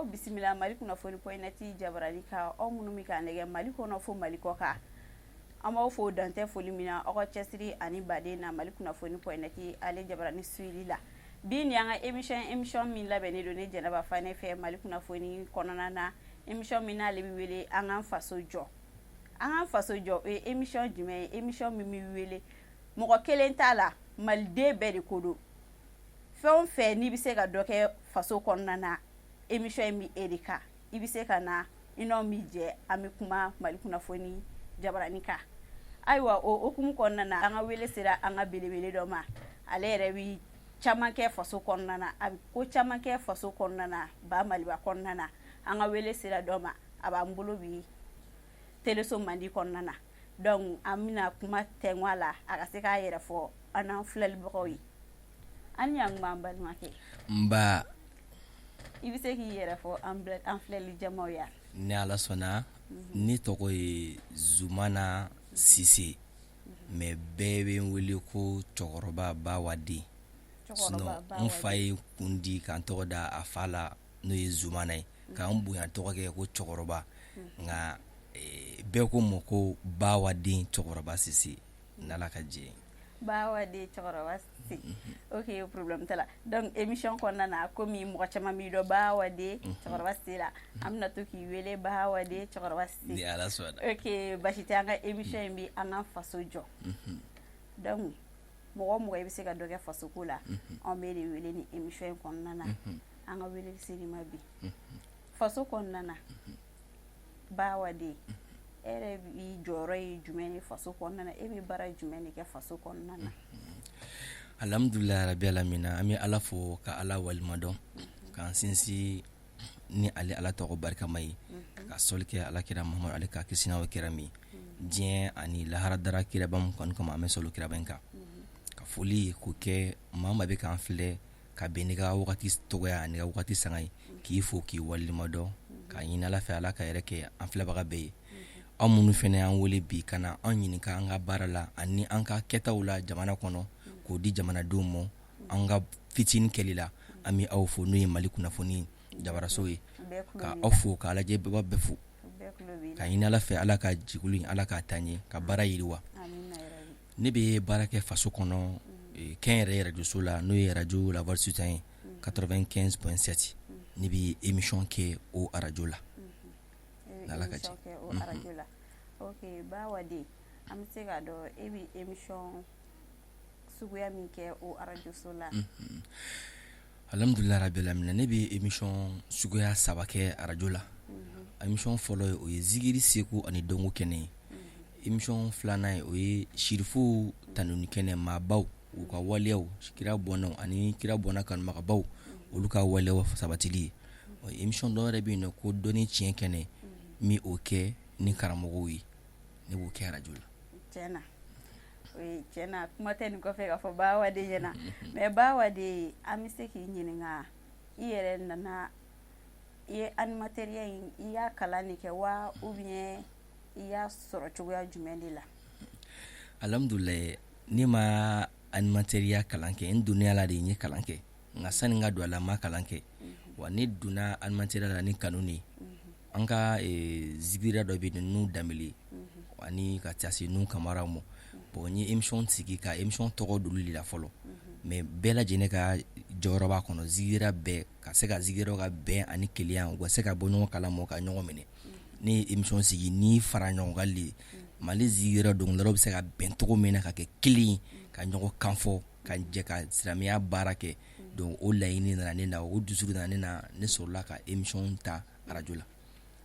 K'aw bisimila Mali kunnafoni point net jabarani kan, aw minnu bɛ k'an lajɛ Mali kɔnɔ fo Mali kɔ kan. An b'aw fo dantɛ foli min na, aw ka cɛsiri ani baden na Mali kunnafoni point net ale jabarani suili la. Bi ni an ka émission min labɛnnen don ne Jɛnɛba Fanɛ fɛ Mali kunnafoni kɔnɔna na, émission min n'ale bɛ wele An k'an faso jɔ. An k'an faso jɔ, o ye émission jumɛn ye? Émission min bɛ wele, mɔgɔ kelen t'a la, maliden bɛɛ de ko don. Fɛn o fɛn n'i bɛ se ka dɔ kɛ faso kɔnɔna na, émission in bɛ e de kan. I bɛ se ka na, i n'anw bɛ jɛ, an bɛ kuma Mali kunnafoni jabarani kan. Ayiwa, o hukumu kɔnɔna na, an ka wele sera an ka belebele dɔ ma. Ale yɛrɛ bɛ caman kɛ faso kɔnɔna na, a bɛ ko caman kɛ faso kɔnɔna na, ba Maliba kɔnɔna na. An ka wele sera dɔ ma, a b'an bolo bi teleso mandi kɔnɔna na. Donc an bɛna kuma tɛnku a la, a ka se k'a yɛrɛ fɔ an n'an filɛlibagaw ye. An ni ɲankuma, an balimakɛ. Nba. I bɛ se k'i yɛrɛ fɔ an filɛli jamaw ye? Ni Ala sɔnna, ne tɔgɔ ye Zumana Sise, mais bɛɛ bɛ n wele ko cɛkɔrɔba Bawaden. Sinon n fa ye kun di ka n tɔgɔ da a fa la, n'o ye Zumana ye, ka n bonya tɔgɔ kɛ ko cɛkɔrɔba, nka bɛɛ ko n ma ko Bawaden cɛkɔrɔba Sise, n'Ala ka jɛ ye. Bawaden cɛkɔrɔba Sise, ok, problème t'a la. Donc émission kɔnɔna na, komi mɔgɔ caman b'i dɔn Bawaden cɛkɔrɔba Sise la, an bɛna to k'i wele Bawaden cɛkɔrɔba Sise. Ni Ala sɔnna. Ok, basi tɛ. An ka émission in bɛ an ka faso jɔ. Donc mɔgɔ o mɔgɔ i bɛ se ka dɔ kɛ fasoko la, anw b'e de wele ni émission in kɔnɔna na. An ka wele ser'i ma bi faso kɔnɔna na. Bawaden, e yɛrɛ b'i jɔyɔrɔ ye jumɛn ye faso kɔnɔna na? E bɛ baara jumɛn de kɛ faso kɔnɔna na? Alhamdulilayi rabi alamina. An bɛ Ala fo ka Ala waleɲuman dɔn, k'an sinsin ni ale Ala tɔgɔ barikama ye, ka sɔli kɛ Ala kira Muhamadu, ale ka kisi n'aw kira min diɲɛ ani lahara dara kiraba min kanu kama, an bɛ sɔli kiraba in kan, ka foli k'o kɛ maa maa bɛ k'an filɛ ka bɛn n'i ka wagati tɔgɔya ani ka wagati sanga ye, k'i fo k'i waleɲuman dɔn, k'a ɲini Ala fɛ, Ala ka yɛrɛ kɛ an filɛbaga bɛɛ ye. Aw minnu fana y'an wele bi ka na an ɲininka an ka baara la ani an ka kɛtaw la jamana kɔnɔ, k'o di jamanadenw ma an ka fitinin kɛli la, an bɛ aw fo, n'o ye Mali kunnafoni jabaraso ye, ka aw fo ka lajɛbagaw bɛɛ fo, ka ɲini Ala fɛ, Ala ka jɛkulu in, Ala k'a taa ɲɛ, ka baara yiriwa. Ne bɛ baara kɛ faso kɔnɔ kɛnyɛrɛye arajoso la, n'o ye arajo La Voix du Citoyen ye 95.7. Ne bɛ émission kɛ o arajo la. N'Ala ka jɛ. O arajo la. Ok, Bawaden, an bɛ se k'a dɔn e bɛ émission suguya min kɛ o arajoso la? Alhamdulilayi rabi alamina. Ne bɛ émission suguya saba kɛ arajo la. Émission fɔlɔ ye, o ye zikiri seko ani dɔnko kɛnɛ ye. Émission filanan ye, o ye sirifuw tanuni kɛnɛ, maabaw u ka waleyaw, kira bɔnnaw ani kira bɔnna kanubagabaw, olu ka waleyaw sabatili ye. Émission dɔ wɛrɛ bɛ yen nɔ ko dɔnni tiɲɛ kɛnɛ, n bɛ o kɛ ni karamɔgɔw ye. Ne b'o kɛ arajo la. Tiɲɛna, o ye tiɲɛna, kuma tɛ nin kɔfɛ k'a fɔ Bawaden ɲɛna. Mais Bawaden, an bɛ se k'i ɲininka, i yɛrɛ nana i ye animateuriya in, i y'a kalan de kɛ wa, ou bien i y'a sɔrɔ cogoya jumɛn de la? Alhamdulilayi, ne ma animateuriya kalan kɛ. N donna a la de, n ye kalan kɛ, nka sani n ka don a la, n ma kalan kɛ. Wa ne donna animateuriya la ni kanu de ye. An ka zikirila dɔ bɛ yen, Nuhu Danbele, ani ka taa se Nuhu Kamara ma. Bon, n ye émission sigi ka émission tɔgɔ d'olu de la fɔlɔ, mais bɛɛ lajɛlen ka jɔyɔrɔ b'a kɔnɔ. Zikirila bɛɛ ka se ka zikirilaw ka bɛn ani kelenya, u ka se ka bɔ ɲɔgɔn kalama, ka ɲɔgɔn minɛ. Ne ye émission sigi ni fara ɲɔgɔn kan de ye, Mali zikirila dɔnkilidalaw bɛ se ka bɛn cogo min na, ka kɛ kelen, ka ɲɔgɔn kan fɔ, ka jɛ ka silamɛya baara kɛ. Donc o laɲini nana ne na, o dusu nana ne na, ne sɔrɔla ka émission ta arajo la.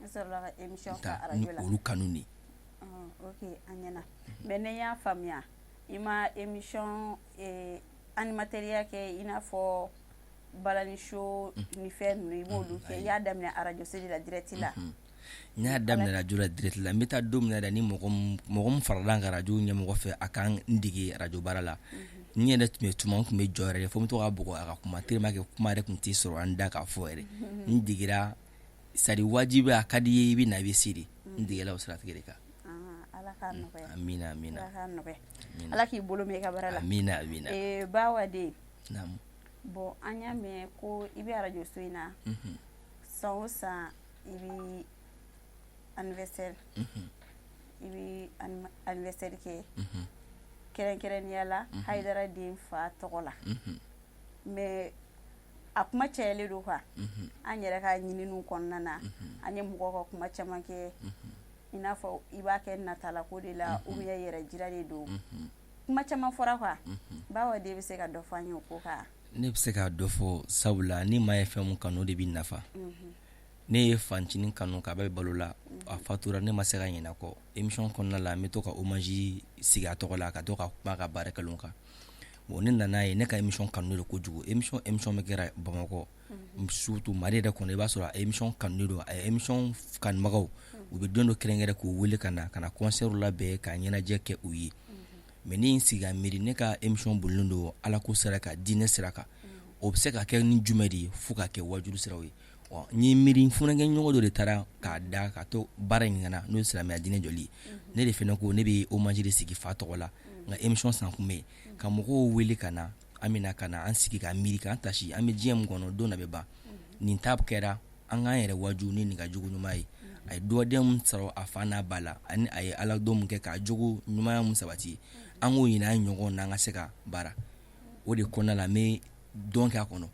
Ne sɔrɔla ka émission ta arajo la. Olu kanu de. Ok, a ɲɛna. Mais ne y'a faamuya, i ma émission animateuriya kɛ i n'a fɔ balani show ni fɛn ninnu, i b'olu kɛ? I y'a daminɛ arajo so de la direct la? N y'a daminɛ arajo la direct la. N bɛ taa don min na, ni mɔgɔ min farala n kan arajo ɲɛmɔgɔ fɛ, a ka n dege arajo baara la, n yɛrɛ tun bɛ tuma, n tun bɛ jɔ yɛrɛ fo n bɛ to ka bugɔ a ka kuma, tellement que kuma yɛrɛ tun tɛ sɔrɔ an da k'a fɔ yɛrɛ. N degera, c'est à dire wajibi, a ka di i ye, i bɛ na, i bɛ se de. N degela o siratigɛ de kan. Ala k'a nɔgɔya. Amina, amina. Ala k'a nɔgɔya. Ala k'i bolo mɛn i ka baara la. Amina, amina. Bawaden, bon, an y'a mɛn ko i bɛ arajo so in na. San o san i bɛ anniversaire, i bɛ anniversaire kɛ kɛrɛnkɛrɛnnenya la Hayidara den fa tɔgɔ la, mais a kuma cayalen don quoi. An yɛrɛ ka ɲininiw kɔnɔna na, an ye mɔgɔw ka kuma caman kɛ, i n'a fɔ i b'a kɛ natalako de la ou bien yɛrɛ jira de don. Kuma caman fɔra quoi. Bawa den bɛ se ka dɔ fɔ an ye o ko kan? Ne bɛ se ka dɔ fɔ, sabula ni maa ye fɛn mun kanu, o de b'i nafa. Ne ye fancinin kanu k'a bɛ balo la, a fatura, ne ma se ka ɲinɛ a kɔ. Émission kɔnɔna la, n bɛ to ka hommage sigi a tɔgɔ la, ka to ka kuma a ka baara kɛlenw kan. Bon, ne nana ye ne ka émission kanu de kojugu. Émission bɛ kɛra Bamakɔ, surtout Mali yɛrɛ kɔnɔ, i b'a sɔrɔ a émission kanu don. A émission kanubagaw, u bɛ don dɔ kɛrɛnkɛrɛn k'u wele ka na concert labɛn ka ɲɛnajɛ kɛ u ye. Mais ne ye n sigi ka miiri, ne ka émission bolilen don Ala ko sira kan, diinɛ sira kan. O bɛ se ka kɛ ni jumɛn de ye fo ka kɛ wajulu siraw ye? Ɔ, n ye miiri, funankɛ ɲɔgɔn dɔ de taara k'a da ka to baara in na, n'o ye silamɛya diinɛ jɔli ye. Ne de fana ko ne bɛ hommage de sigi fa tɔgɔ la nka émission san kun bɛ yen ka mɔgɔw wele ka na. An bɛna ka na an sigi ka miiri, k'an tasi. An bɛ diɲɛ min kɔnɔ, don dɔ bɛ ban. Nin ta kɛra an k'an yɛrɛ waju ni nin ka jogo ɲuman ye. A ye duwaden min sɔrɔ a fa n'a ba la, ani a ye Ala don min kɛ k'a jogo ɲumanya min sabati, an k'o ɲini an ɲɔgɔn na, an ka se ka baara o de kɔnɔna la. N bɛ dɔn kɛ a kɔnɔ.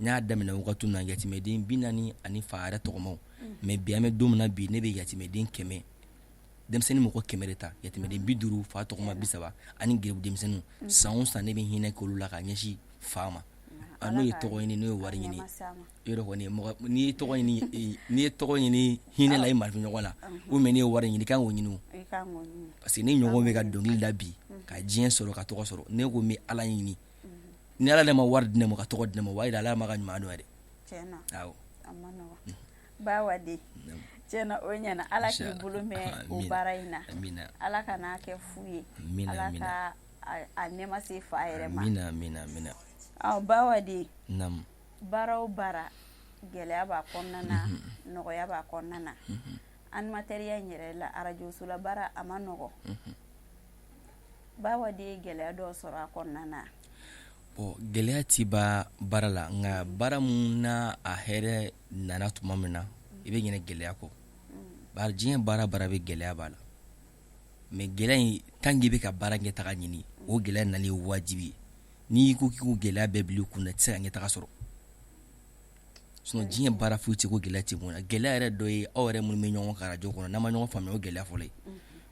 N y'a daminɛ wagati min na, yatimɛden 40 ani fa yɛrɛ tɔgɔmaw. Mais bi, an bɛ don min na bi, ne bɛ yatimɛden 100, denmisɛnnin mɔgɔ 100 de ta, yatimɛden 50, fa tɔgɔma 30 ani geribu denmisɛnninw. San o san, ne bɛ hinɛ k'olu la ka ɲɛsin fa ma. N'o ye tɔgɔ ɲini, n'o ye wari ɲini, yɔrɔ kɔni mɔgɔ n'i ye tɔgɔ ɲini, n'i ye tɔgɔ ɲini hinɛ la i marifa la, ou bien n'i ye wari ɲini, i kan k'o ɲini, parce que ni ɲɔgɔn bɛ ka dɔnkili da bi ka diɲɛ sɔrɔ, ka tɔgɔ sɔrɔ, ne ko n bɛ Ala ɲini. Ni Ala ma wari di ne ma ka tɔgɔ di ne ma, o b'a jira Ala ma ka ɲuman dɔn yɛrɛ. Awɔ, Bawa den, tiɲɛna o ɲɛna. Ala k'i bolo mɛn o baara in na. Ala ka n'a kɛ fu ye, Ala ka a nɛɛma se fa yɛrɛ ma. Amina, amina, amina. Bawa den, baara o baara, gɛlɛya b'a kɔnɔna na, nɔgɔya b'a kɔnɔna na. Animateuriya in yɛrɛ la, arajoso la baara, a ma nɔgɔ. Bawa den ye gɛlɛya dɔw sɔrɔ a kɔnɔna na? Bon, gɛlɛya ti ba baara la, nka baara mun na a hɛrɛ nana tuma min na, i bɛ ɲinɛ gɛlɛya kɔ. Bari diɲɛ baara baara bɛ, gɛlɛya b'a la. Mais gɛlɛya in, tant que i bɛ ka baara ɲɛtaga ɲini, o gɛlɛya nali ye wajibi ye. N'i ko k'i k'o gɛlɛya bɛɛ bila i kun na, i tɛ se ka ɲɛtaga sɔrɔ. Sinon diɲɛ baara foyi tɛ ko gɛlɛya tɛ mun na. Gɛlɛya yɛrɛ dɔ ye aw yɛrɛ minnu bɛ ɲɔgɔn kan arajo kɔnɔ, n'an ma ɲɔgɔn faamuya, o gɛlɛya fɔlɔ ye.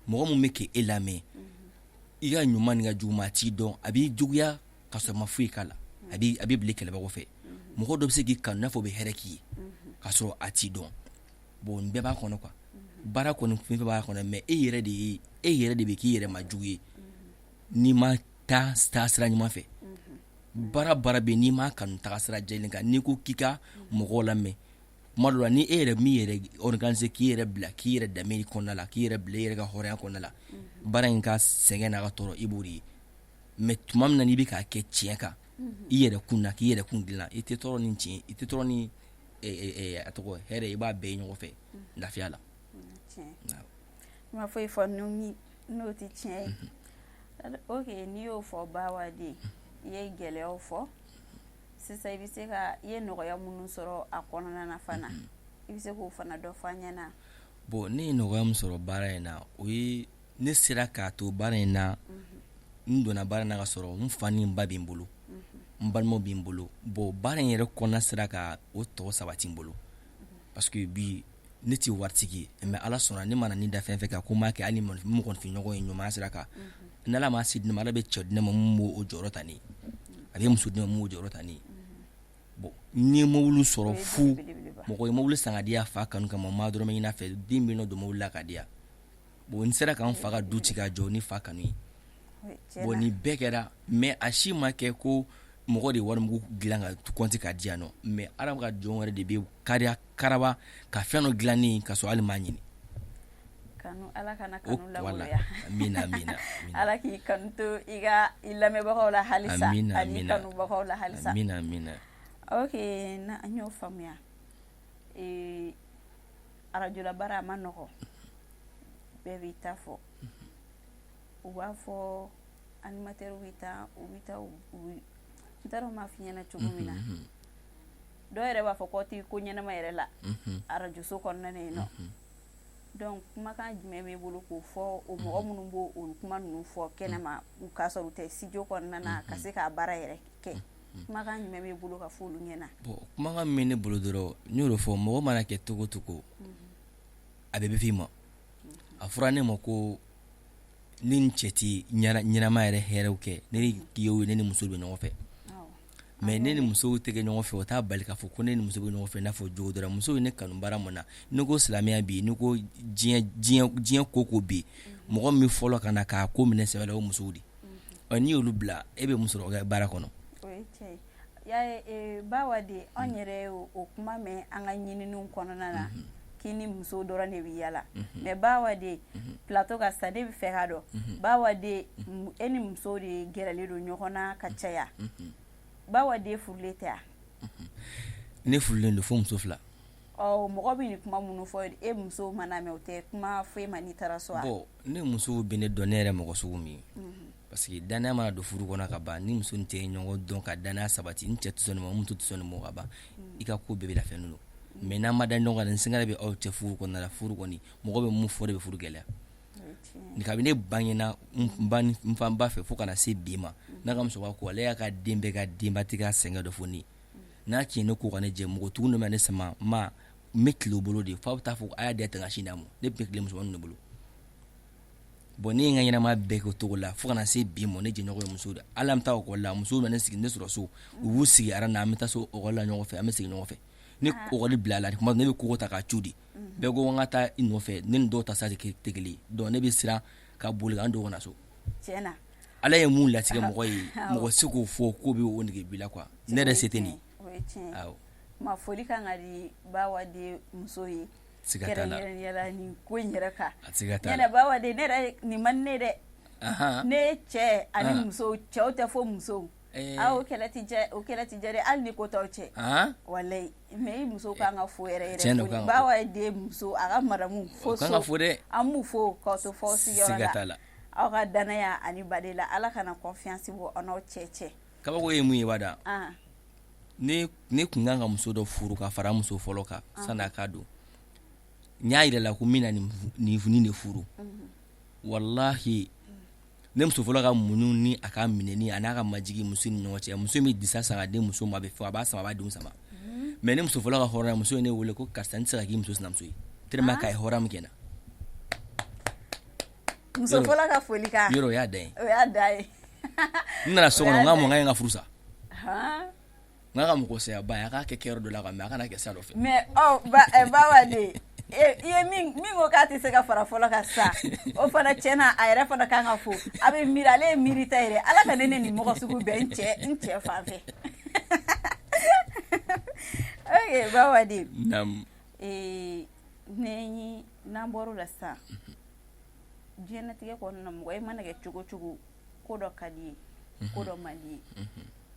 Mɔgɔ min bɛ k'e lamɛn, i ka ɲuman ni ka juguman, a t'i dɔn, a b'i juguya ka sɔrɔ ma foyi k'a la, a b'i bila kɛlɛbagaw fɛ. Mɔgɔ dɔ bɛ se k'i kanu n'a fɔ o bɛ hɛrɛ k'i ye ka sɔrɔ a t'i dɔn. Bon, nin bɛɛ b'a kɔnɔ quoi. Baara kɔni fɛn fɛn b'a kɔnɔ, mais e yɛrɛ de ye, e yɛrɛ de bɛ k'i yɛrɛ ma jugu ye n'i ma taa sira ɲuman fɛ. Baara baara bɛ, n'i ma kanu taga sira jɛlen kan, n'i ko k'i ka mɔgɔw lamɛn, tuma dɔ la, ni e yɛrɛ min yɛrɛ organiser k'i yɛrɛ bila, k'i yɛrɛ danbe kɔnɔna la, k'i yɛrɛ bila i yɛrɛ ka hɔrɔnya kɔnɔna la, baara in ka sɛgɛn n'a ka tɔɔrɔ, i b'o de ye. Mais tuma min na n'i bɛ k'a kɛ tiɲɛ kan, i yɛrɛ kun na, k'i yɛrɛ kun dilan, i tɛ tɔɔrɔ ni tiɲɛ, i tɛ tɔɔrɔ ni a tɔgɔ hɛrɛ, i b'a bɛɛ ye ɲɔgɔn fɛ lafiya la. I ma foyi fɔ n'o tɛ tiɲɛ ye. Ok, n'i y'o fɔ, Bawa den, i ye gɛlɛyaw fɔ sisan, i bɛ se ka i ye nɔgɔya minnu sɔrɔ a kɔnɔna na fana, i bɛ se k'o fana dɔ fɔ an ɲɛna? Bon, ne ye nɔgɔya min sɔrɔ baara in na, o ye ne sera k'a to baara in na. N donna baara in na ka sɔrɔ n fa ni n ba bɛ n bolo, n balimaw bɛ n bolo. Bon, baara in yɛrɛ kɔnɔna sera ka o tɔ sabati n bolo, parce que bi ne tɛ waritigi ye, mais Ala sɔnna, ne mana nin da fɛn fɛn kan ko n b'a kɛ, hali mɔgɔninfin ɲɔgɔn ye ɲumanya sira kan, ni Ala m'a se di ne ma, Ala bɛ cɛ di ne ma mun b'o jɔyɔrɔ ta ne ye, a bɛ muso di ne ma mun b'o jɔyɔrɔ ta ne ye. Bon, n ye mobili sɔrɔ fu, mɔgɔ ye mobili san ka di yan fa kanu kama, n ma dɔrɔmɛ ɲini a fɛ, den bɛ nɔ don mobili la ka di yan. Bon, n sera ka n fa ka du ci ka jɔ ni fa kanu ye. Bon, nin bɛɛ kɛra, mais a si ma kɛ ko mɔgɔ de ye warimugu dilan ka compte ka di yan nɔ. Mais Ala ka jɔn wɛrɛ de bɛ kariya karaba ka fɛn dɔ dilan ne ye ka sɔrɔ hali m'a ɲini. Kanu, Ala kana kanu lamaloya. Amina, amina. Ala k'i kanu to i ka i lamɛnbagaw la halisa, ani kanubagaw la halisa. Amina, amina. Ok, an y'o faamuya. Ee, arajola baara a ma nɔgɔ, bɛɛ b'i ta fɔ. U b'a fɔ animateur bɛ taa, u bɛ taa, u n t'a dɔn n b'a f'i ɲɛna cogo min na. Dɔw yɛrɛ b'a fɔ k'aw tɛ ko ɲɛnama yɛrɛ la arajoso kɔnɔna na yen nɔ. Donc kumakan jumɛn b'e bolo k'o fɔ o mɔgɔ minnu b'o olu kuma ninnu fɔ kɛnɛma k'a sɔrɔ u tɛ studio kɔnɔna na ka se k'a baara yɛrɛ kɛ? Kumakan jumɛn b'e bolo ka fɔ olu ɲɛna? Bon, kumakan min bɛ ne bolo dɔrɔn, n y'o de fɔ, mɔgɔ mana kɛ cogo o cogo, a bɛɛ bɛ f'i ma. A fɔra ne ma ko ne ni cɛ tɛ ɲɛnama yɛrɛ hɛrɛw kɛ, ne ye ne ni muso bɛ ɲɔgɔn fɛ. Mais ne ni musow tɛ kɛ ɲɔgɔn fɛ, o t'a bali k'a fɔ ko ne ni muso bɛ ɲɔgɔn fɛ n'a fɔ jogo dɔrɔn. Musow ye ne kanu baara mun na, ne ko silamɛya bi, ne ko diɲɛ ko ko bi, mɔgɔ min fɔlɔ ka na k'a ko minɛ sɛbɛ la, o musow de. Ɔ, n'i y'olu bila, e bɛ mun sɔrɔ o baara kɔnɔ? O ye tiɲɛ ye. Y'a ye, Bawa de, anw yɛrɛ o kuma mɛn an ka ɲininiw kɔnɔna na k'i ni muso dɔrɔn de bɛ yala. Mais Bawa de, plateau kan sisan, ne bɛ fɛ k'a dɔn, Bawa de, e ni muso de gɛrɛlen don ɲɔgɔn na ka caya. Bawa de furulen tɛ wa? Ne furulen don, fo muso fila. Ɔ, mɔgɔ bɛ nin kuma minnu fɔ, e muso mana mɛn, o tɛ kuma foyi ma n'i taara so wa? Bon, ne musow bɛ ne dɔn ne yɛrɛ mɔgɔ sugu min ye, parce que danaya mana don furu kɔnɔ ka ban, ni muso tɛ ɲɔgɔn dɔn ka danaya sabati, n cɛ tɛ sɔn nin ma, muso tɛ sɔn nin ma ka ban, i ka ko bɛɛ bɛ lafiya don. Mais n'an ma da ɲɔgɔn kan, ni singara bɛ aw cɛ furu kɔnɔna la, furu kɔni, mɔgɔ bɛ mun fɔ de bɛ furu gɛlɛya. Kabini ne bangena n fa ba fɛ fo kana se bi ma, n'a ka musokɔrɔba ko ale y'a ka den bɛɛ ka denbatigi sɛgɛn dɔ fo ne n'a tiɲɛ ne ko ka ne jɛ mɔgɔ tugun ne sama ma, n bɛ tile bolo de fo bɛ taa fɔ a y'a den ta sin d'a ma. Ne bɛ tile musomannin de bolo. Bon, ne ye n ka ɲɛnamaya bɛɛ kɛ o cogo la fo kana se bi ma. Ne jɛɲɔgɔn ye muso de. Hali an bɛ taa ekɔli la, musow bɛ ne sigi ne sɔrɔ so, u b'u sigi aran na, an bɛ taa so ekɔli la ɲɔgɔn fɛ, an bɛ segin ɲɔgɔn fɛ. Ni ekɔli bila la tuma, ne bɛ kogo ta k'a cu de. Bɛɛ ko n ka taa i nɔfɛ, ne ni dɔw ta sira tɛ kelen ye. Donc ne bɛ siran ka boli ka n dogo ka na so. Tiɲɛna. Ala ye mun latigɛ mɔgɔ ye, mɔgɔ se k'o fɔ k'o bɛ o nege b'i la quoi. Ne yɛrɛ se tɛ nin. O ye tiɲɛ ye. Awɔ. Ma foli kan ka di Bawa de muso ye. Siga t'a la. Kɛrɛnkɛrɛnnenya la nin ko in yɛrɛ kan. A siga t'a la. Ɲɛnɛ Bawa de, ne yɛrɛ nin man di ne ye dɛ. Ne cɛ ani muso, cɛw tɛ fo musow. Aw o kɛlɛ tɛ jɛ, o kɛlɛ tɛ jɛ dɛ, hali ni ko t'aw cɛ. Walayi, mais i muso kan ka fo yɛrɛ yɛrɛ. Bawa de muso, a ka madamu fo so. Kan ka fo dɛ. An b'u fo k'aw to fo sigiyɔrɔ la. Aw ka danaya ani baden la, Ala kana confiance bɔ aw n'aw cɛ cɛ. Kabako ye mun ye bada? Ne tun kan ka muso dɔ furu ka fara muso fɔlɔ kan sani a ka don. N y'a yira la ko n bɛna nin de furu. Walahi, ne muso fɔlɔ ka muɲu ni a ka minɛni a n'a ka majigi muso ni ɲɔgɔn cɛ, muso min disa san ka di muso ma, a bɛ fɔ a b'a sama, a b'a denw sama. Mais ne muso fɔlɔ ka hɔrɔnya, muso ye ne wele ko karisa, n tɛ se ka k'i muso sinamuso ye tellement k'a ye hɔrɔnya min kɛ n na. Muso fɔlɔ ka foli kan. Yɔrɔ o y'a dan ye. O y'a dan ye. N nana so kɔnɔ, n k'a ma n k'a ye n ka furu sa. N k'a ka mɔgɔ saya ba ye, a k'a kɛ kɛyɔrɔ dɔ la, mais a kana kɛ sira dɔ fɛ. Mais ɔ Bawa de, i ye min ko k'a tɛ se ka fara fɔlɔ kan sa, o fana tiɲɛna a yɛrɛ fana kan ka fo. A bɛ miiri, ale ye miiri ta yɛrɛ. Ala ka ne ni nin mɔgɔ sugu bɛn n cɛ fan fɛ. Ok Bawa de. Naamu. Ee n'an bɔr'o la sisan, diɲɛlatigɛ kɔnɔna na, mɔgɔ i mana kɛ cogo cogo, ko dɔ ka di ye, ko dɔ man di ye.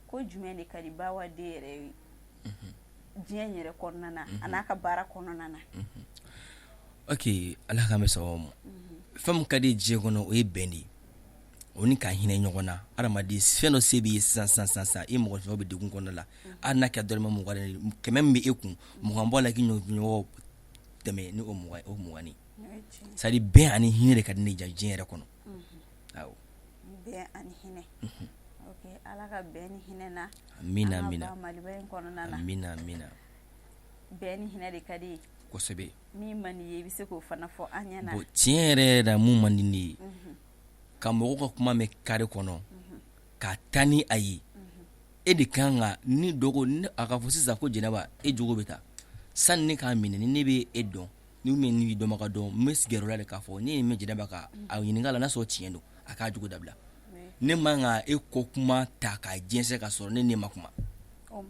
Ko jumɛn de ka di Bawa de yɛrɛ ye diɲɛ yɛrɛ kɔnɔna na, a n'a ka baara kɔnɔna na? Ok, Ala k'an bɛ sababu ma. Fɛn min ka di diɲɛ kɔnɔ, o ye bɛn de ye, o ni ka hinɛ ɲɔgɔn na. Adamaden, fɛn dɔ se b'i ye sisan sisan sisan sisan, i mɔgɔ bɛ degun kɔnɔna la, hali n'a kɛra dɔrɔmɛ 20, 100 min bɛ e kun, 20 bɔ a la, k'i ɲɔgɔn dɛmɛ ni o 20, o 20 ye. C'est à dire bɛn ani hinɛ de ka di ne diya diɲɛ yɛrɛ kɔnɔ. Awɔ. Bɛn ani hinɛ. Ok, Ala ka bɛn ni hinɛ na. Amina amina. An ka Maliba in kɔnɔna na. Amina amina. Bɛn ni hinɛ de ka di ye. Kosɛbɛ. Min man di ye, i bɛ se k'o fana fɔ an ɲɛna. Bon, tiɲɛ yɛrɛ yɛrɛ la, mun man di ne ye, ka mɔgɔw ka kuma mɛn carré kɔnɔ ka taa ni a ye. E de kan ka ni dɔgɔ a ka fɔ sisan ko Jɛnɛba, e jogo bɛ taa sani ne k'a minɛ, ni ne bɛ e dɔn, ni min ni dɔnbaga dɔn, n bɛ sigiyɔrɔ la de k'a fɔ ne ye mɛn Jɛnɛba ka a ɲininka la, n'a sɔrɔ tiɲɛ don, a k'a jogo dabila. Ne man ka e ko kuma ta k'a jɛnsɛn ka sɔrɔ ne ma kuma. O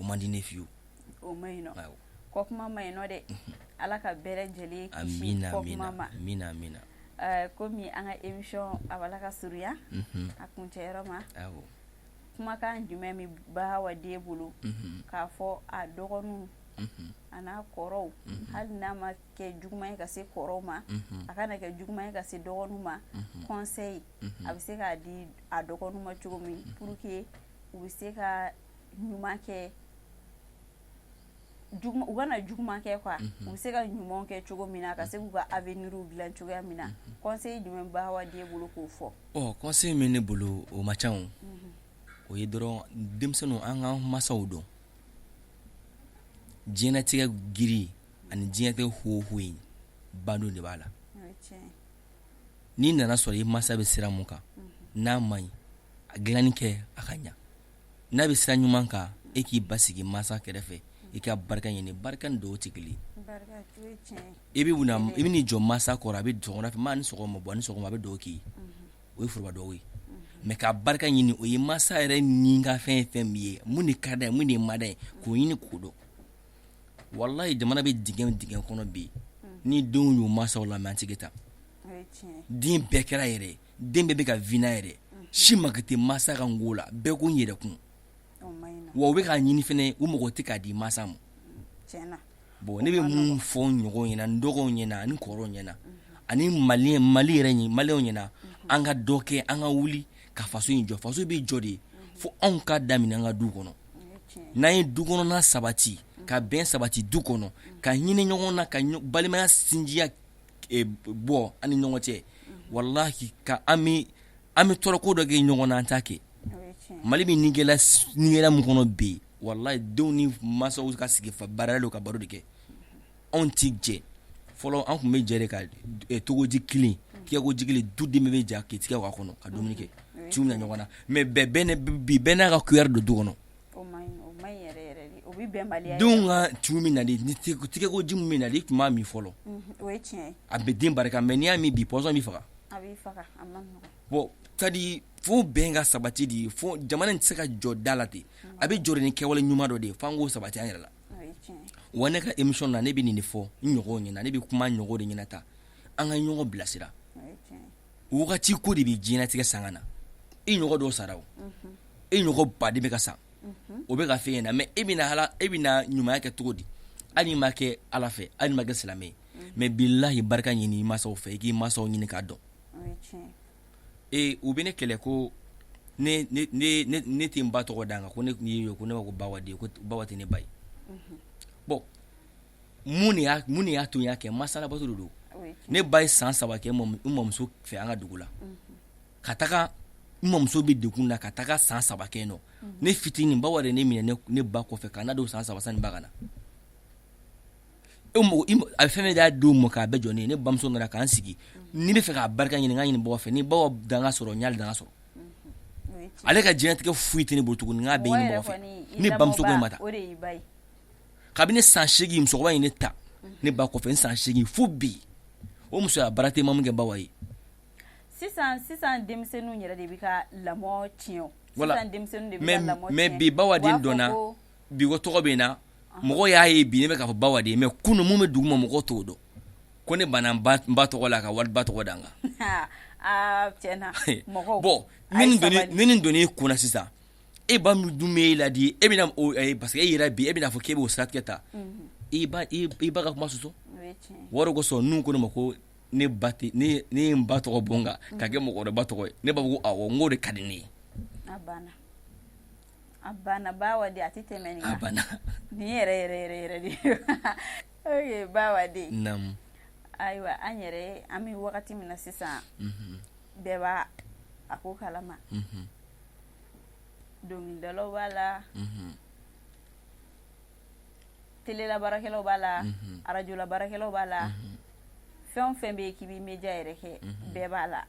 man di ne fiyewu. O man ɲi nɔ. Kɔ kuma man ɲi nɔ dɛ. Ala ka bɛɛ lajɛlen kisi kɔ kuma ma. Amina amina. Komi an ka émission a b'a la ka surunya a kuncɛyɔrɔ ma, kumakan jumɛn bɛ Bawa den bolo k'a fɔ a dɔgɔninw a n'a kɔrɔw, hali n'a ma kɛ juguman ye ka se kɔrɔw ma, a kana kɛ juguman ye ka se dɔgɔninw ma, conseil a bɛ se k'a di a dɔgɔninw ma cogo min pour que u bɛ se ka ɲuman kɛ? U kana juguman kɛ quoi, u bɛ se ka ɲuman kɛ cogo min na, ka se k'u ka avenir dilan cogoya min na, conseil jumɛn Bawaden bolo k'o fɔ? Ɔ, conseil min ne bolo, o man ca. O ye dɔrɔn, denmisɛnninw, an ka masaw dɔn. Diɲɛnatigɛ giri ani diɲɛtigɛ ho ye, bandon de b'a la. N'i nana sɔrɔ i masa bɛ sira mun kan, n'a man ɲi, a dilanni kɛ a ka ɲa. N'a bɛ sira ɲuman kan, e k'i ba sigi masa kɛrɛfɛ, i ka barika ɲini. Barika ni dugawu tɛ kelen. I bɛ i bɛ jɔ masa kɔrɔ, a bɛ sɔgɔmada fɛ, ma ni sɔgɔma, bɔ ni sɔgɔma, a bɛ dugawu k'i ye, o ye foroba dugawu ye. Mais ka barika ɲini, o ye masa yɛrɛ ni ka fɛn ye, fɛn min ye, mun de ka d'a ye, mun de man d'a ye, k'o ɲini k'o dɔn. Walayi, jamana bɛ dingɛ dingɛ kɔnɔ bi, ni denw y'u mansaw lamɛn, an tɛ taa. Den bɛɛ kɛra yɛrɛ, den bɛɛ bɛ ka vina yɛrɛ si mako tɛ masa ka n la, bɛɛ ko n yɛrɛ kun. Wa u bɛ k'a ɲini fana, u mɔgɔ tɛ k'a di masa ma. Bon, ne bɛ mun fɔ n ɲɔgɔn ɲɛna, n dɔgɔw ɲɛna ani kɔrɔw ɲɛna ani mali mali yɛrɛ, maliyɛnw ɲɛna, an ka dɔ kɛ, an ka wuli ka faso in jɔ. Faso bɛ jɔ de fo anw ka daminɛ an ka du kɔnɔ. N'an ye du kɔnɔna sabati, ka bɛn sabati du kɔnɔ, ka hinɛ ɲɔgɔn na, ka balimaya sinjiya bɔ an ni ɲɔgɔn cɛ, walahi, ka an bɛ tɔɔrɔ ko dɔ kɛ ɲɔgɔn na, an t'a kɛ. Mali bɛ ni gɛlɛya min kɔnɔ bi, walahi, denw ni mansaw ka sigi fa baara don ka baro de kɛ. Anw tɛ jɛ. Fɔlɔ, an tun bɛ jɛ de ka togoji kelen, tigɛkoji kelen, du den bɛɛ bɛ jɛ k'i tigɛ k'a kɔnɔ ka dumuni kɛ, tu minɛ ɲɔgɔn na. Mais bɛɛ bi, bɛɛ n'a ka cuillère don du kɔnɔ. Denw ka tu min na, ni tigɛkoji min na, i tun b'a min fɔlɔ, a bɛ den barika. Mais n'i y'a min bi, poison b'i faga. Bon, c'est-à-dire fo bɛn ka sabati de. Fo jamana in tɛ se ka jɔ da la ten, a bɛ jɔ ni kɛwale ɲuman dɔ de ye. F'an k'o sabati an yɛrɛ la. Wa ne ka émission na, ne bɛ nin de fɔ n ɲɔgɔnw ɲɛna, ne bɛ kuma ɲɔgɔn de ɲɛna ta, an ka ɲɔgɔn bilasira. Wagati ko de bɛ diɲɛlatigɛ sanga na. I ɲɔgɔn dɔw sara, o e ɲɔgɔn baden bɛ ka sa, o bɛ ka fɛn ɲɛna. Mais e bɛna ala, e bɛna ɲumanya kɛ cogo di, hali n'i ma kɛ Ala fɛ, hali n'i ma kɛ silamɛ ye? Mais bilahi, barika ɲini i mansaw fɛ, i k'i mansaw ɲini k'a dɔn. Ee, u bɛ ne kɛlɛ ko ne tɛ n ba tɔgɔ d'a kan, ko ne ye ko ne ma ko Bawaden, ko Bawa tɛ ne ba ye. Bon, mun de y'a to n y'a kɛ? Masalabato de don. Ne ba ye san 3 kɛ n mamuso fɛ an ka dugu la, ka taga n mamuso bɛ degun na, ka taga san 3 kɛ nɔ. Ne fitinin, Bawa de ne minɛ ne ba kɔfɛ ka na don san 3 sani ba ka na. E mɔgɔ, a bɛ fɛn fɛn d'a denw ma k'a bɛɛ jɔ ne ye. Ne bamuso nana k'an sigi. Ni bɛ fɛ k'a barika ɲini, n k'a ɲini Bawa fɛ. Ni Bawa danga sɔrɔ, n y'ale danga sɔrɔ. Ale ka diɲɛlatigɛ foyi tɛ ne bolo tuguni, n k'a bɛɛ ɲini Bawa fɛ. Ne bamuso ko in ma ta kabini san 8, musokɔrɔba ye ne ta ne ba kɔfɛ n san 8 fo bi, o musoya baara tɛ ma mun kɛ Bawa ye. Sisan sisan, denmisɛnninw yɛrɛ de bɛ ka lamɔ tiɲɛ. Voilà, mais bi Bawa den dɔnna bi, ko tɔgɔ bɛ na, mɔgɔ y'a ye bi, ne bɛ k'a fɔ Bawa de ye. Mais kunun, mun bɛ dugu ma, mɔgɔw t'o dɔn ko ne banna n ba tɔgɔ la ka wali ba tɔgɔ da n kan. Aa, tiɲɛna, mɔgɔw. Bon, ne ni donni kunna sisan, e ba min dun bɛ e ladi, e bɛna, parce que e yɛrɛ bi, e bɛna fɔ k'e b'o siratigɛ ta, i ba i ba ka kuma sɔsɔ. Wari kosɔn, n'u ko ne ma ko ne ba tɛ ne, ne ye n ba tɔgɔ bɔ n kan ka kɛ mɔgɔ wɛrɛ ba tɔgɔ ye, ne b'a fɔ ko awɔ, n k'o de ka di ne ye. A banna, a banna, Bawa de, a tɛ tɛmɛ nin kan. A banna. Nin yɛrɛ yɛrɛ yɛrɛ yɛrɛ de. Ok, Bawa de. Naamu. Ayiwa, an yɛrɛ, an bɛ wagati min na sisan, bɛɛ b'a a ko kalama, dɔnkilidalaw b'a la, telela baarakɛlaw b'a la, arajola baarakɛlaw b'a la, fɛn o fɛn bɛ yen k'i bɛ média yɛrɛ kɛ, bɛɛ b'a la.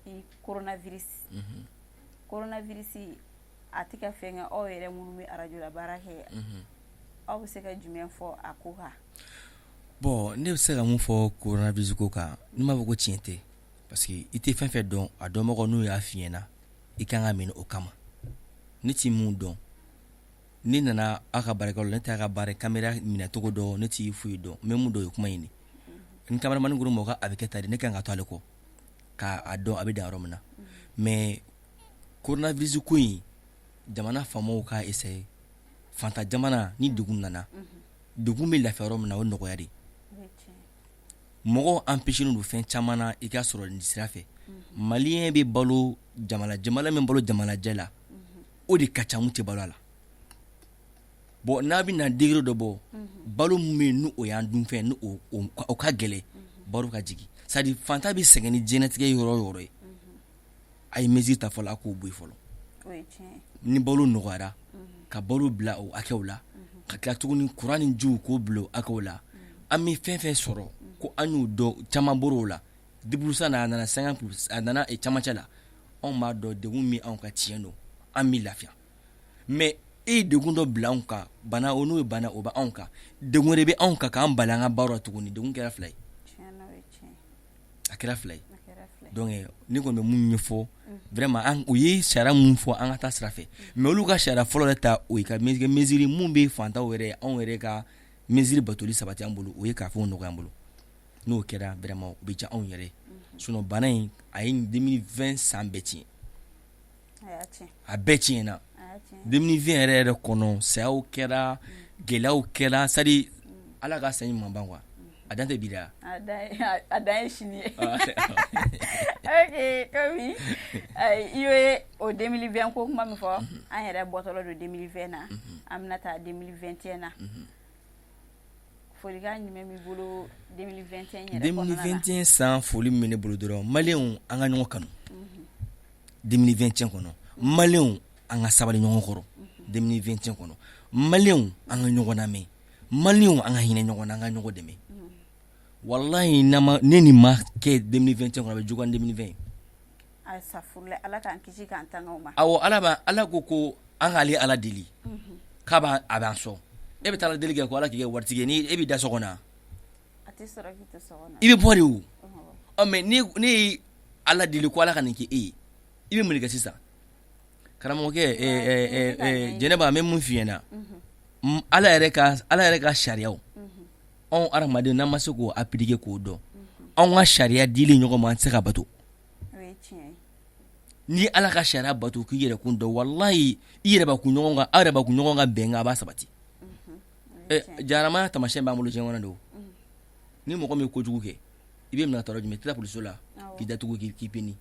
I coronavirus, a tɛ ka fɛn kɛ. Aw yɛrɛ minnu bɛ arajola baara kɛ, aw bɛ se ka jumɛn fɔ a ko kan? Bon, ne bɛ se ka mun fɔ coronavirus ko kan? Ne m'a fɔ ko tiɲɛ tɛ, parce que i tɛ fɛn fɛn dɔn, a dɔnbagaw n'u y'a f'i ɲɛna, i kan ka minɛ o kama. Ne tɛ mun dɔn, ne nana aw ka baarakɛyɔrɔ la, ne t'a ka baara caméra minɛcogo dɔn, ne t'i foyi dɔn. N bɛ mun dɔn, o ye kuma in de. Ni cameraman ko ma a bɛ kɛ tan de, ne kan ka to ale kɔ k'a dɔn a bɛ dan yɔrɔ min na. Mais coronavirus ko in, jamana faamaw k'a essayer. Fantan jamana ni degun nana, degun bɛ lafiya yɔrɔ min na, o ye nɔgɔya de. Mɔgɔw empêché don fɛn caman na i ka sɔrɔ nin sira fɛ. Maliyɛn bɛ balo jamana min balo jamanajɛ la, o de ka ca mun tɛ balo a la. Bon n'a bɛna degré dɔ bɔ balo min bɛ yen n'o y'an dunfɛn n' o ka gɛlɛn balo ka jigin c'est à dire fantan bɛ sɛgɛn ni diɲɛlatigɛ yɔrɔ o yɔrɔ ye a ye mesure ta fɔlɔ a k'o bɔ yen fɔlɔ ni balo nɔgɔyara ka balo bila o hakɛw la ka tila tuguni kuran ni jiw k'o bila o hakɛw la an bɛ fɛn fɛn sɔrɔ ko an y'o dɔn caman bɔr'o la 10% na a nana 50 a nana camancɛ la anw b'a dɔn degun min anw kan tiɲɛ don an bɛ lafiya mais e ye degun dɔ bila anw kan bana o n'o ye bana o bɛ anw kan degun wɛrɛ bɛ anw kan k'an bali an ka baara la tuguni degun kɛra fila ye a kɛra fila ye donc ne kɔni bɛ mun ɲɛfɔ vraiment an u ye sariya mun fɔ an ka taa sira fɛ mais olu ka sariya fɔlɔ yɛrɛ ta o ye ka mesure mun bɛ fantanw yɛrɛ anw yɛrɛ ka mesure batoli sabati an bolo o ye ka fɛnw nɔgɔya an bolo n'o kɛra vraiment o bɛ diya anw yɛrɛ sinon bana in a ye 2020 san bɛɛ tiɲɛ a bɛɛ tiɲɛna 2020 yɛrɛ yɛrɛ kɔnɔ sayaw kɛra gɛlɛyaw kɛra c'est à dire ala ka san ɲuman ban quoi a dan tɛ bi da a dan ye sini ye ok Komi i ye o 2020 ko kuma min fɔ an yɛrɛ bɔtɔla don 2020 na an bɛna taa 2021 na folikan jumɛn b'i bolo 2021 yɛrɛ kɔnɔna na 2021 san foli min bɛ ne bolo dɔrɔn maliyɛnw an ka ɲɔgɔn kanu 2021 kɔnɔ maliyɛnw an ka sabali ɲɔgɔn kɔrɔ 2021 kɔnɔ maliyɛnw an ka ɲɔgɔn lamɛn maliyɛnw an ka hinɛ ɲɔgɔn na an ka ɲɔgɔn dɛmɛ walahi ni nin ma kɛ 2021 kɔnɔ a bɛ juguya ni 2020 ye ala k'an kisi k'an tanga o ma awɔ ala b'a ala ko ko an k'ale ala deli k'a b'a a b'an sɔn e bɛ taa ala deli kɛ ko ala k'i kɛ waritigi ye ni e b'i da so kɔnɔ i bɛ bɔ de o ɔ mais ne ye ala deli ko ala ka nin kɛ e ye i bɛ mun de kɛ sisan karamɔgɔkɛ jɛnɛba n bɛ mun f'i ɲɛna ala yɛrɛ ka sariyaw anw hadamaden n'an ma se k'o appliquer k'o dɔn anw ka sariya dilen ɲɔgɔn ma an tɛ se ka bato n'i ala ka sariya bato k'i yɛrɛ kun dɔn walayi i yɛrɛ b'a kun ɲɔgɔn kan aw yɛrɛ b'a kun ɲɔgɔn kan bɛnkan a b'a sabati jahanama taamasiyɛn b'an bolo diɲɛ kɔnɔ don ni mɔgɔ min ye kojugu kɛ i bɛ minɛ tɔɔrɔ jumɛn i tɛ taa polisiso la k'i datugu k'i pini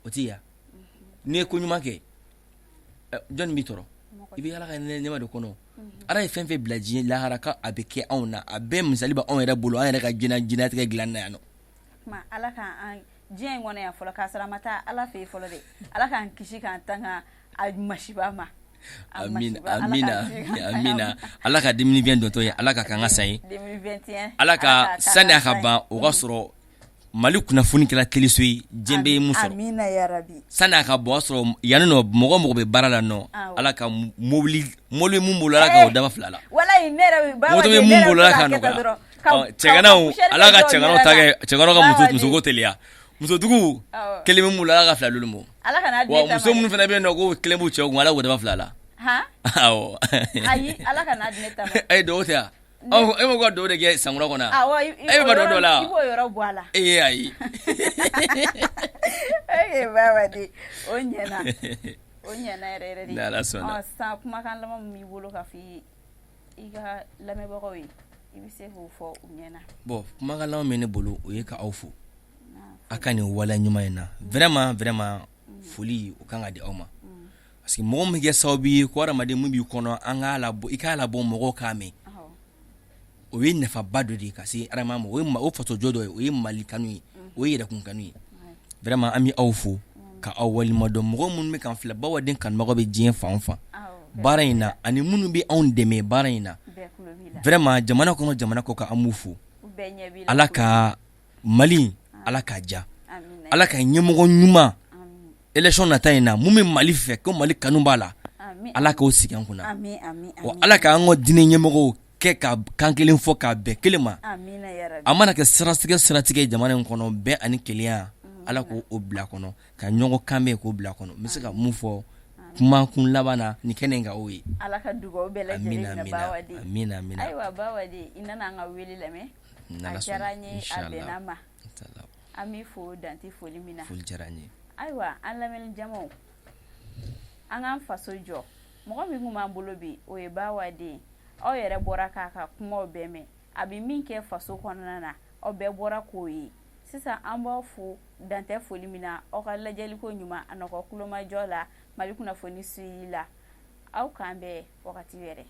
o tɛ yan n'i ye ko ɲuman kɛ jɔnni b'i tɔɔrɔ i bɛ ala ka nɛɛma de kɔnɔ ala ye fɛn fɛn bila diɲɛ lahara k'a bɛ kɛ anw na a bɛɛ misali bɛ anw yɛrɛ bolo an yɛrɛ ka diɲɛlatigɛ dilan na yan nɔ ala k'an diɲɛ in kɔnɔ yan fɔlɔ k'a sɔrɔ a ma taa ala fɛ yen fɔlɔ dɛ ala k'an kisi k'an tanga a masiba ma amina amina ala ka 2020 dontɔ ye ala ka k'an ka san ye ala ka sani a ka ban o ka sɔrɔ mali kunnafoni kɛra teleso ye diɲɛ bɛɛ ye mun sɔrɔ sani a ka bɔ o sɔrɔ yan nɔ mɔgɔ mɔgɔ bɛ baara la nɔ ala ka mobili mobili mun bolo ala ka o daba fila la moto bɛ mun bolo ala ka nɔgɔya cɛganaw ala ka cɛganaw ta kɛ cɛganaw ka muso musoko teliya musotigiw kelen bɛ mun bolo ala ka fila d'olu ma wa muso minnu fana bɛ yen nɔ ko kelen b'u cɛw kun ala k'o daba fila la awɔ ayi ala kana di ne ta ma e dugawu tɛ yan e ma ko ka dugawu de kɛ sankura kɔnɔ e bɛ dɔ dɔ la i b'o yɔrɔ bɔ a la ee ayi e Babaden o ɲɛna o ɲɛna yɛrɛ yɛrɛ de ni Ala sɔnna sisan kumakan laban min b'i bolo ka fɔ i ka lamɛnbagaw ye i bɛ se k'o fɔ u ɲɛna bon kumakan laban min bɛ ne bolo o ye ka aw fo a ka nin waleya ɲuman in na vraiment vraiment foli o kan ka di aw ma parce que mɔgɔ min kɛ sababu ye ko hadamaden min b'i kɔnɔ an k'a labɔ i k'a labɔ mɔgɔw k'a mɛn o ye nafaba dɔ de ye ka se hadama ma o ye o fasojɔ dɔ ye o ye Mali kanu ye o ye yɛrɛkun kanu ye vraiment an bɛ aw fo ka aw waleɲuman dɔn mɔgɔ minnu bɛ k'an filɛ Bawaden kanubagaw bɛ diɲɛ fan o fan baara in na ani minnu bɛ anw dɛmɛ baara in na vraiment jamana kɔnɔ jamana kɔ kan an b'u fo ala ka Mali ala k'a diya ala ka ɲɛmɔgɔ ɲuman élection nata in na mun bɛ Mali fɛ ko Mali kanu b'a la ala k'o sigi an kunna wa ala k'an ka diinɛ ɲɛmɔgɔw kɛ ka kan kelen fɔ k'a bɛn kelen ma a mana kɛ siratigɛ siratigɛ jamana in kɔnɔ bɛn ani kelenya ala k'o bila kɔnɔ ka ɲɔgɔn kanbɛn k'o bila kɔnɔ n bɛ se ka mun fɔ kumakun laban na ni kɛnɛ in kan o ye ala ka dugawu bɛɛ lajɛlen minɛ Bawaden amina amina ayiwa Bawaden i nana an ka wele lamɛn a diyara n ye a bɛnna n ma an b'i fo dan tɛ foli min na foli diyara n ye ayiwa an lamɛnni jamaw an k'an faso jɔ mɔgɔ min tun b'an bolo bi o ye Bawaden aw yɛrɛ bɔra k'a ka kumaw bɛɛ mɛn a bɛ min kɛ faso kɔnɔna na aw bɛɛ bɔra k'o ye sisan an b'aw fo dan tɛ foli min na aw ka lajɛliko ɲuman a n'aw ka kulomajɔ la Mali kunnafoni suivi la aw k'an bɛn wagati wɛrɛ.